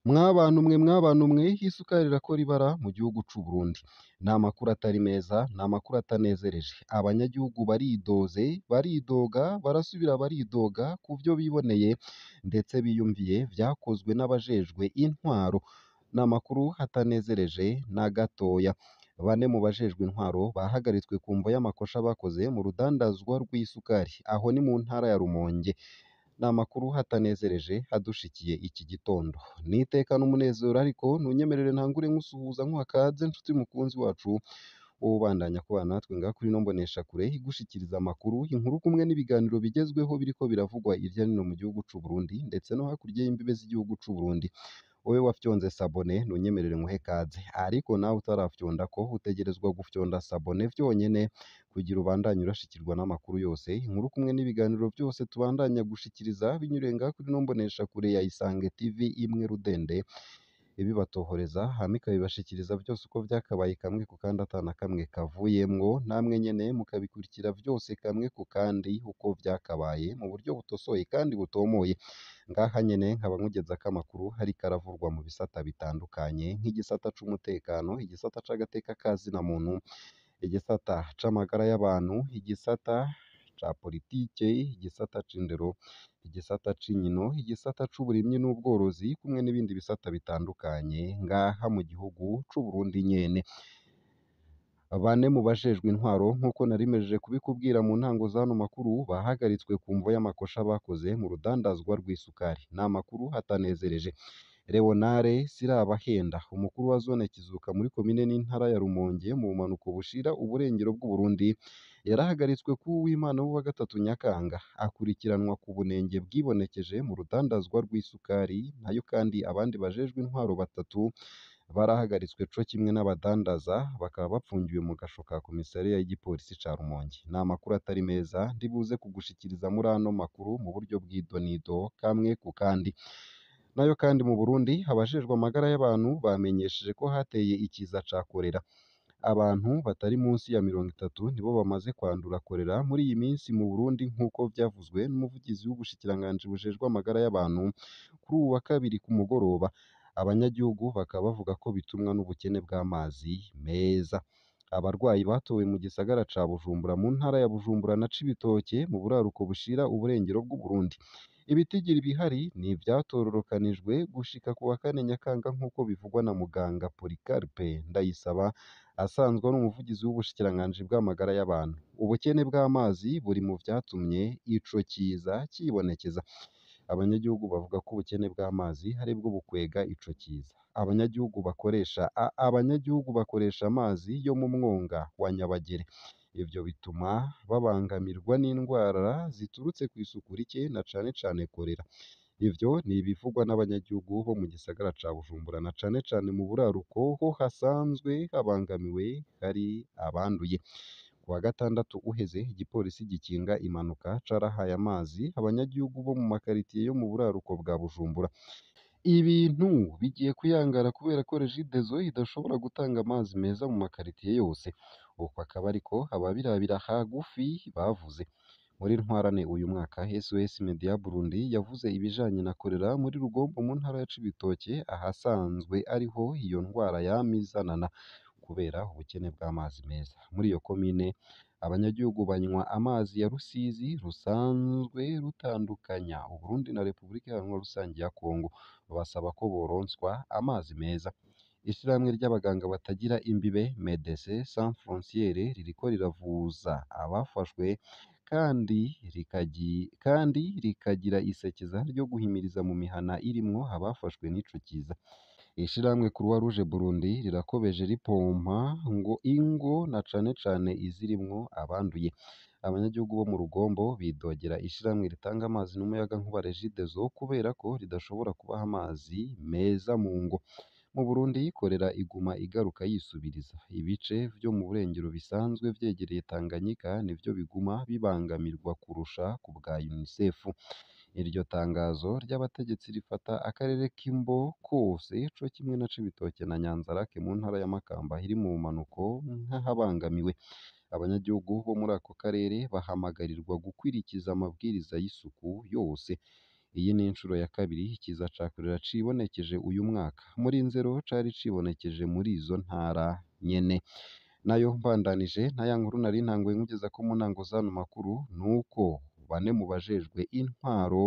Mwabantu mwe mwabantu mwe, isukari irakora ibara mu gihugu c'u Burundi. Ni amakuru atari meza, ni amakuru atanezereje. Abanyagihugu baridoze, baridoga, barasubira baridoga ku vyo biboneye ndetse biyumviye vyakozwe n'abajejwe intwaro. Ni amakuru atanezereje na gatoya. Bane mu bajejwe intwaro bahagaritswe ku mvo y'amakosha bakoze mu rudandazwa rw'isukari. Aho ni mu ntara ya Rumonge. Ni amakuru atanezereje adushikiye iki gitondo. Ni iteka n'umunezero ariko ntunyemerere ntangure nkusuhuza nkuha kaze nshuti mukunzi wacu, wowe ubandanya kubana natwe ngaha kuri ino mboneshakure igushikiriza amakuru, inkuru kumwe n'ibiganiro bigezweho biriko biravugwa hirya no hino mu gihugu c'u Burundi ndetse no hakurya y'imbibe z'igihugu c'u Burundi. Wowe wafyonze sabone ntunyemerere nkuhe kaze, ariko nawe utarafyondako utegerezwa gufyonda sabone vyonyene kugira ubandanye urashikirwa n'amakuru yose, inkuru kumwe n'ibiganiro vyose tubandanya gushikiriza binyuriye ngaha kuri ino mboneshakure ya Isange TV imwe rudende, ibibatohoreza hama ikabibashikiriza vyose uko vyakabaye kamwe ku kandi ata na kamwe kavuyemwo, namwe nyene mukabikurikira vyose kamwe ku kandi uko vyakabaye mu buryo butosoye kandi butomoye. Ngaha nyene nkaba nkugezako amakuru ariko aravurwa mu bisata bitandukanye nk'igisata c'umutekano, igisata c'agateka ka zina muntu, igisata c'amagara y'abantu, igisata ca politike, igisata c'indero, igisata c'inkino, igisata c'uburimyi n'ubworozi kumwe n'ibindi bisata bitandukanye ngaha mu gihugu c'u Burundi nyene. Bane mu bajejwe intwaro nk'uko nari mpejeje kubikubwira mu ntango z'ano makuru bahagaritswe ku mvo y'amakosha bakoze mu rudandazwa rw'isukari. Ni amakuru atanezereje. Leonare Sirabahenda, umukuru wa zone Kizuka muri komine n'intara ya Rumonge mu bumanuko bushira uburengero bw'Uburundi, yarahagaritswe kuri Uwimana w'uwa gatatu Nyakanga, akurikiranwa ku bunenge bwibonekeje mu rudandazwa rw'isukari, nayo kandi abandi bajejwe intwaro batatu barahagaritswe co kimwe n'abadandaza bakaba bapfungiwe mu gasho ka komisariya y'igipolisi ca Rumonge. Ni amakuru atari meza ndibuze kugushikiriza muri ano makuru mu buryo bw'idonido kamwe ku kandi. Nayo kandi mu Burundi abajejwe amagara y'abantu bamenyesheje ko hateye ikiza ca korera. Abantu batari munsi ya 30 nibo bamaze kwandura korera muri iyi minsi mu Burundi nk'uko vyavuzwe n'umuvugizi w'ubushikiranganji bujejwe amagara y'abantu kuri uwu wa kabiri ku mugoroba. Abanyagihugu bakaba bavuga ko bitumwa n'ubukene bw'amazi meza. Abarwayi batowe mu gisagara ca Bujumbura mu ntara ya Bujumbura na Cibitoke mu buraruko bushira uburengero bw'Uburundi. Ibitigiri bihari ni ivyatororokanijwe gushika ku wa kane Nyakanga nk'uko bivugwa na muganga Polycarpe Ndayisaba asanzwe ari umuvugizi w'ubushikiranganji bw'amagara y'abantu. Ubukene bw'amazi buri mu vyatumye ico kiza cibonekeza. Abanyagihugu bavuga ko ubukene bw'amazi aribwo bukwega ico kiza. Abanyagihugu bakoresha amazi yo mu mwonga wa Nyabagere. Ivyo bituma babangamirwa n'indwara ziturutse kw'isuku rike na cane cane korera. Ivyo ni ibivugwa n'abanyagihugu bo mu gisagara ca Bujumbura na cane cane mu buraruko ho hasanzwe habangamiwe hari abanduye. Ku wa gatandatu uheze igipolisi gikinga impanuka carahaye amazi abanyagihugu bo mu makaritiye yo mu buraruko bwa Bujumbura. Ibintu bigiye kuyangara kubera ko Regideso idashobora gutanga amazi meza mu makaritiye yose. Uko akaba ariko ababirabira hagufi bavuze. Muri ntwarante uyu mwaka SOS Media Burundi yavuze ibijanye na korera muri Rugombo mu ntara ya Cibitoke ahasanzwe ariho iyo ndwara yama izanana kubera ubukene bw'amazi meza. Muri iyo komine abanyagihugu banywa amazi ya Rusizi rusanzwe rutandukanya Uburundi na Repubulika Iharanira Rusangi ya Kongo, basaba ko boronswa amazi meza. Ishirahamwe ry'abaganga batagira imbibe Medecins Sans Frontières ririko riravuza abafashwe kandi rikagira isekeza ryo guhimiriza mu mihana irimwo abafashwe n'ico kiza. Ishirahamwe Croix Rouge Burundi rirakobeje ripompa ngo ingo na cane cane izirimwo abanduye. Abanyagihugu bo mu Rugombo bidogera ishirahamwe ritanga amazi n'umuyagankuba Regideso kubera ko ridashobora kubaha amazi meza mu ngo. Mu Burundi korera iguma igaruka yisubiriza. Ibice vyo mu burengero bisanzwe vyegereye Tanganyika nivyo biguma bibangamirwa kurusha ku bwa UNICEF. Iryo tangazo ry'abategetsi rifata akarere k'Imbo kose co kimwe na Cibitoke na Nyanzarake mu ntara ya Makamba iri mu bumanuko nk'ahabangamiwe. Abanyagihugu bo muri ako karere bahamagarirwa gukwirikiza amabwiriza y'isuku yose. Iyi ni incuro ya kabiri ikiza ca korera cibonekeje uyu mwaka. Muri Nzero cari cibonekeje muri izo ntara nyene. Nayo mbandanije na ya nkuru nari ntanguye nkugeza ko mu ntango z'ano makuru, nuko bane mu bajejwe intwaro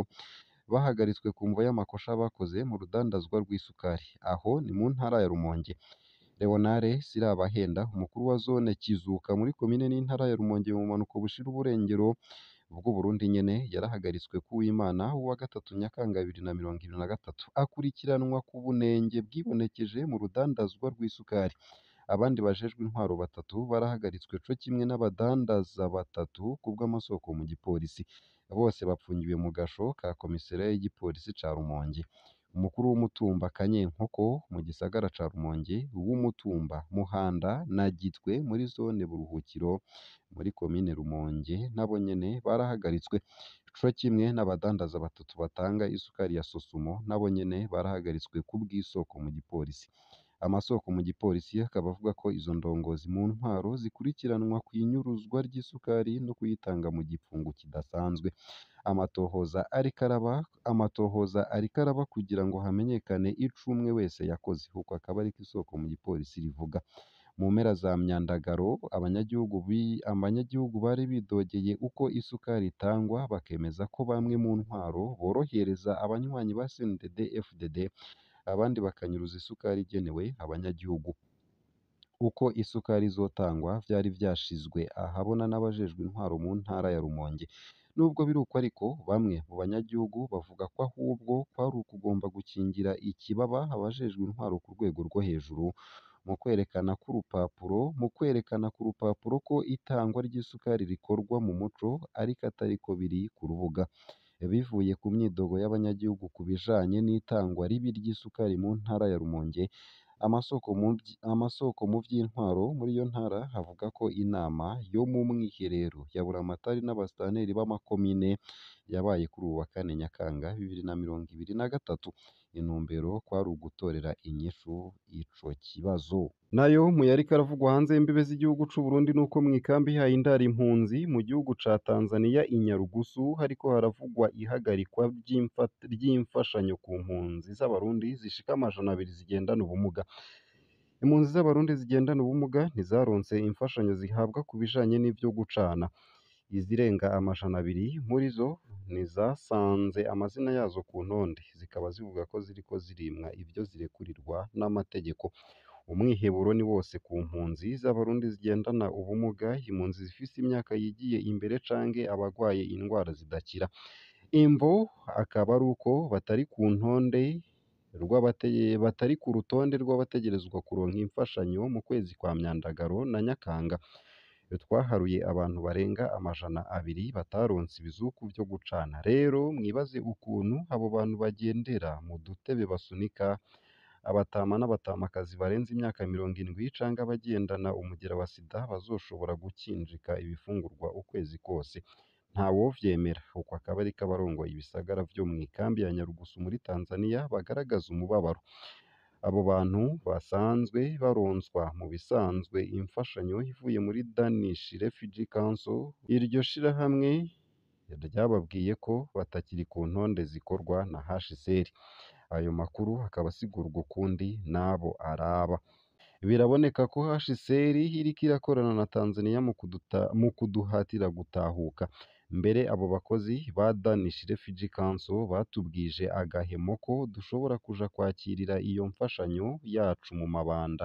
bahagaritswe ku mvo y'amakosha bakoze mu rudandazwa rw'isukari. Aho ni mu ntara ya Rumonge. Leonare Sirabahenda, umukuru wa zone Kizuka muri komine n'intara ya Rumonge mu bumanuko bushira uburengero bw'Uburundi nyene, yarahagaritswe ku Wimana w'uwa gatatu Nyakanga 2023, akurikiranwa ku bunenge bwibonekeje mu rudandazwa rw'isukari. Abandi bajejwe intwaro batatu barahagaritswe co kimwe n'abadandaza batatu kubw'amasoko mu gipolisi. Bose bapfungiwe mu gasho ka komiseriya y'igipolisi ca Rumonge. Umukuru w'umutumba Kanyenkoko mu gisagara ca Rumonge, uw'umutumba Muhanda na Gitwe muri zone Buruhukiro muri komine Rumonge nabo nyene barahagaritswe, co kimwe n'abadandaza batatu batanga isukari ya Sosumo nabo nyene barahagaritswe kubw'isoko mu gipolisi. Amasoko mu gipolisi akaba avuga ko izo ndongozi mu ntwaro zikurikiranwa kw'inyuruzwa ry'isukari no kuyitanga mu gipfungu kidasanzwe. Amatohoza ariko araba kugira ngo hamenyekane ico umwe wese yakoze, uko akaba ariko isoko mu gipolisi rivuga. Mu mpera za Myandagaro abanyagihugu bari bidogeye uko isukari itangwa, bakemeza ko bamwe mu ntwaro borohereza abanywanyi ba CNDD FDD, abandi bakanyuruza isukari igenewe abanyagihugu. Uko isukari izotangwa vyari vyashizwe ahabona n'abajejwe intwaro mu ntara ya Rumonge. Nubwo biri uko ariko, bamwe mu banyagihugu bavuga ko ahubwo kwari ukugomba gukingira ikibaba abajejwe intwaro ku rwego rwo hejuru mu kwerekana ku rupapuro ko itangwa ry'isukari rikorwa mu muco, ariko atariko biri ku rubuga. Bivuye ku myidogo y'abanyagihugu ku bijanye n'itangwa ribi ry'isukari mu ntara ya Rumonge, amasoko mu vy'intwaro muri iyo ntara avuga ko inama yo mu mwiherero ya buramatari n'abasitanteri b'amakomine yabaye kuri uwu wa kane Nyakanga 2023. Intumbero kwari ugutorera inyishu ico kibazo. Nayo mu yariko aravugwa hanze y'imbibe z'igihugu c'u Burundi, nuko mw'ikambi ihaye indaro impunzi mu gihugu ca Tanzania i Nyarugusu hariko haravugwa ihagarikwa ry'imfashanyo ku mpunzi z'Abarundi zishika 200 zigendana ubumuga. Impunzi z'Abarundi zigendana ubumuga ntizaronse imfashanyo zihabwa ku bijanye n'ivyo gucana. Izirenga 200 muri zo ntizasanze amazina yazo ku ntonde, zikaba zivuga ko ziriko zirimwa ivyo zirekurirwa n'amategeko. Umwiheburo ni wose ku mpunzi z'Abarundi zigendana ubumuga, impunzi zifise imyaka yigiye imbere canke abagwaye indwara zidakira. Imvo akaba ari uko batari ku rutonde rw'abategerezwa kuronka imfashanyo mu kwezi kwa Myandagaro na Nyakanga. Twaharuye abantu barenga 200 bataronse ibizuku vyo gucana. Rero mwibaze ukuntu abo bantu bagendera mu dutebe basunika, abatama n'abatamakazi barenze imyaka 70 canke abagendana umugera wa sida bazoshobora gukinjika ibifungurwa ukwezi kose. Ntawovyemera. Uko akaba ariko abarongoye ibisagara vyo mw'ikambi ya Nyarugusu muri Tanzania bagaragaza umubabaro. Abo bantu basanzwe baronswa mu bisanzwe imfashanyo ivuye muri Danish Refugee Council. Iryo shirahamwe ryababwiye ko batakiri ku ntonde zikorwa na HCR. Ayo makuru akaba asigurwa ukundi n'abo araba. Biraboneka ko HCR iriko irakorana na Tanzania mu kuduhatira gutahuka. Mbere abo bakozi ba Danish Refugee Council batubwije agahemo ko dushobora kuja kwakirira iyo mfashanyo yacu mu mabanda.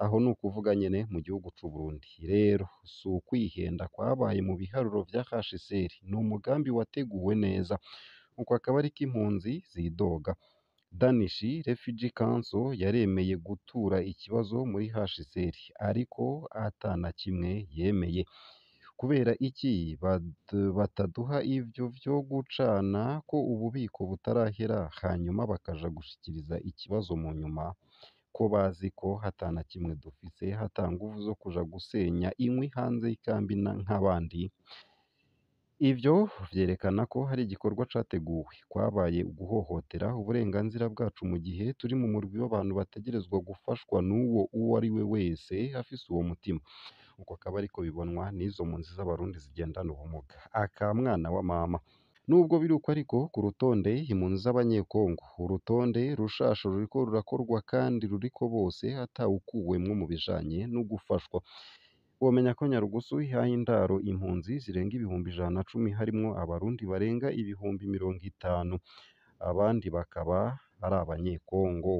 Aho ni ukuvuga nyene mu gihugu c'u Burundi. Rero si ukwihenda kwabaye mu biharuro vya HCR, ni umugambi wateguwe neza. Uko akaba ariko impunzi zidoga. Danish Refugee Council yaremeye gutura ikibazo muri HCR, ariko ata na kimwe yemeye. Kubera iki bataduha ivyo vyo gucana ko ububiko butarahera, hanyuma bakaja gushikiriza ikibazo mu nyuma, ko bazi ko ata na kimwe dufise, ata nguvu zo kuja gusenya inkwi hanze y'ikambi nk'abandi? Ivyo vyerekana ko hari igikorwa categuwe. Kwabaye uguhohotera uburenganzira bwacu mu gihe turi mu murwi w'abantu bategerezwa gufashwa n'uwo uwo ari we wese afise uwo mutima. Uko akaba ariko bibonwa n'izo mpunzi z'Abarundi zigendana ubumuga. Aka mwana wa mama. Nubwo biruko ariko, ku rutonde impunzi z'abanyekongo, urutonde rushasha ruriko rurakorwa kandi ruriko bose atawukuwemwo mu bijanye no gufashwa. Womenya ko Nyarugusu ihaye indaro impunzi zirenga 110,000, harimwo abarundi barenga 50,000, abandi bakaba ari abanyekongo.